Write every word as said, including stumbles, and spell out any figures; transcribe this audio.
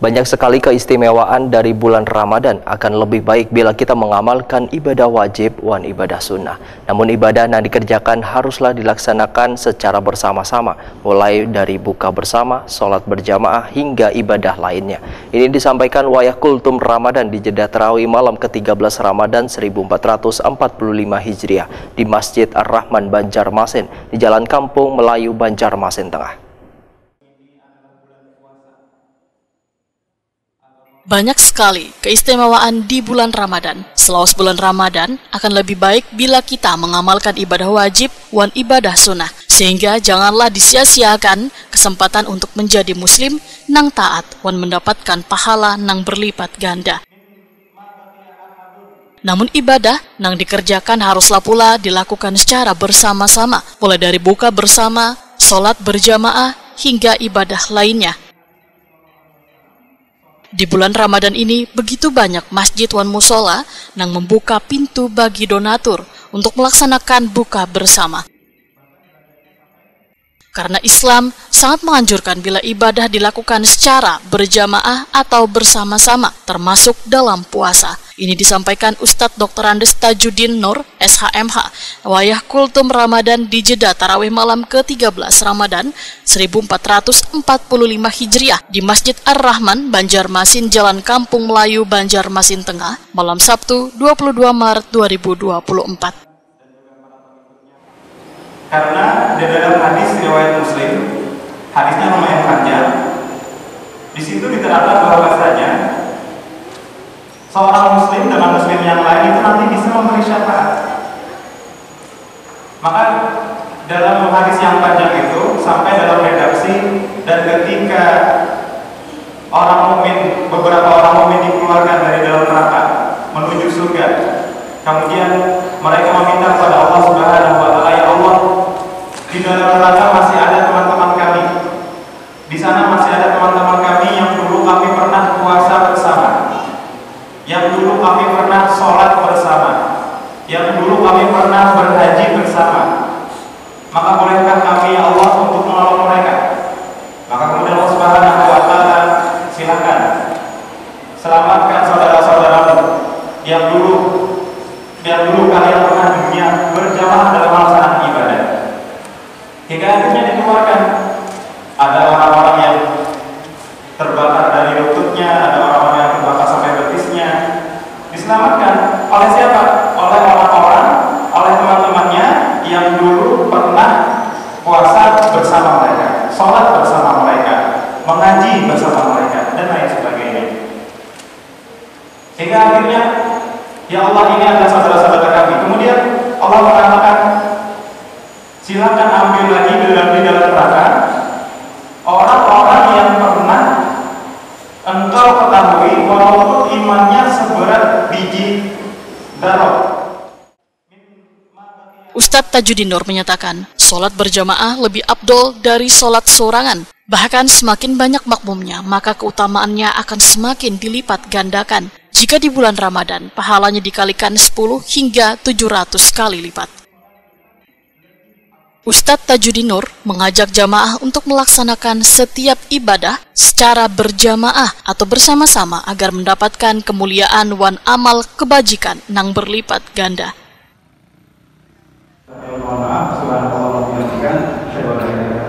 Banyak sekali keistimewaan dari bulan Ramadan, akan lebih baik bila kita mengamalkan ibadah wajib wan ibadah sunnah. Namun ibadah yang dikerjakan haruslah dilaksanakan secara bersama-sama, mulai dari buka bersama, sholat berjamaah, hingga ibadah lainnya. Ini disampaikan Wayah Kultum Ramadan di jeda tarawih malam ke tiga belas Ramadan seribu empat ratus empat puluh lima Hijriah di Masjid Ar-Rahman Banjarmasin di Jalan Kampung Melayu Banjarmasin Tengah. Banyak sekali keistimewaan di bulan Ramadan. Selawas bulan Ramadan, akan lebih baik bila kita mengamalkan ibadah wajib wan ibadah sunnah, sehingga janganlah disia-siakan kesempatan untuk menjadi muslim nang taat wan mendapatkan pahala nang berlipat ganda. Namun ibadah nang dikerjakan haruslah pula dilakukan secara bersama-sama, mulai dari buka bersama, sholat berjamaah, hingga ibadah lainnya. Di bulan Ramadan ini, begitu banyak masjid wan musola nang membuka pintu bagi donatur untuk melaksanakan buka bersama. Karena Islam sangat menganjurkan bila ibadah dilakukan secara berjamaah atau bersama-sama, termasuk dalam puasa. Ini disampaikan Ustadz Doktor Andes Tajudin Nur, S H M H, Wayah Kultum Ramadan di jeda tarawih malam ke tiga belas Ramadan seribu empat ratus empat puluh lima Hijriah di Masjid Ar-Rahman, Banjarmasin, Jalan Kampung Melayu, Banjarmasin Tengah, malam Sabtu, dua puluh dua Maret dua ribu dua puluh empat. Karena di dalam hadis riwayat Muslim, hadisnya lumayan panjang, di situ diterangkan bahwasanya seorang muslim dengan muslim yang lain itu nanti bisa memberi syafaat. Maka dalam hadis yang panjang itu sampai dalam redaksi, dan ketika orang mukmin, beberapa orang mukmin dikeluarkan dari dalam neraka menuju surga, kemudian mereka meminta kepada Allah Subhanahu wa taala, "Ya Allah, di dalam neraka masih ada teman-teman kami. Di sana masih ada teman-teman kami yang dulu kami pernah puasa bersama, yang dulu kami pernah sholat bersama, yang dulu kami pernah berhaji bersama. Maka bolehkah kami, ya Allah, untuk menolong mereka?" Maka kemudian Allah Subhanahu wa taala, "Silakan, selamatkan saudara-saudaramu yang dulu, yang dulu kalian pernah di dunia berjamaah dalam melaksanakan ibadah." Hingga akhirnya dikeluarkan. Ada orang-orang yang terbakar dari lututnya, ada orang-orang yang terbakar sampai betisnya. Diselamatkan oleh siapa? Oleh orang-orang, oleh teman-temannya yang dulu pernah puasa bersama mereka, sholat bersama mereka, mengaji bersama mereka, dan lain sebagainya. Sehingga akhirnya, "Ya Allah, ini adalah saudara-saudara kami." Kemudian Allah mengatakan, "Silakan ambil lagi di dalam, di dalam neraka orang-orang yang pernah engkau ketahui walaupun imannya seberat biji zarrah." Ustadz Tajudin Nur menyatakan, sholat berjamaah lebih afdol dari sholat sorangan. Bahkan semakin banyak makmumnya, maka keutamaannya akan semakin dilipat gandakan. Jika di bulan Ramadan, pahalanya dikalikan sepuluh hingga tujuh ratus kali lipat. Ustadz Tajudin Nur mengajak jamaah untuk melaksanakan setiap ibadah secara berjamaah atau bersama-sama agar mendapatkan kemuliaan wan amal kebajikan nang berlipat ganda. Mohon maaf, subhanallah, wa bihamdika, asyhadu an la ilaha illa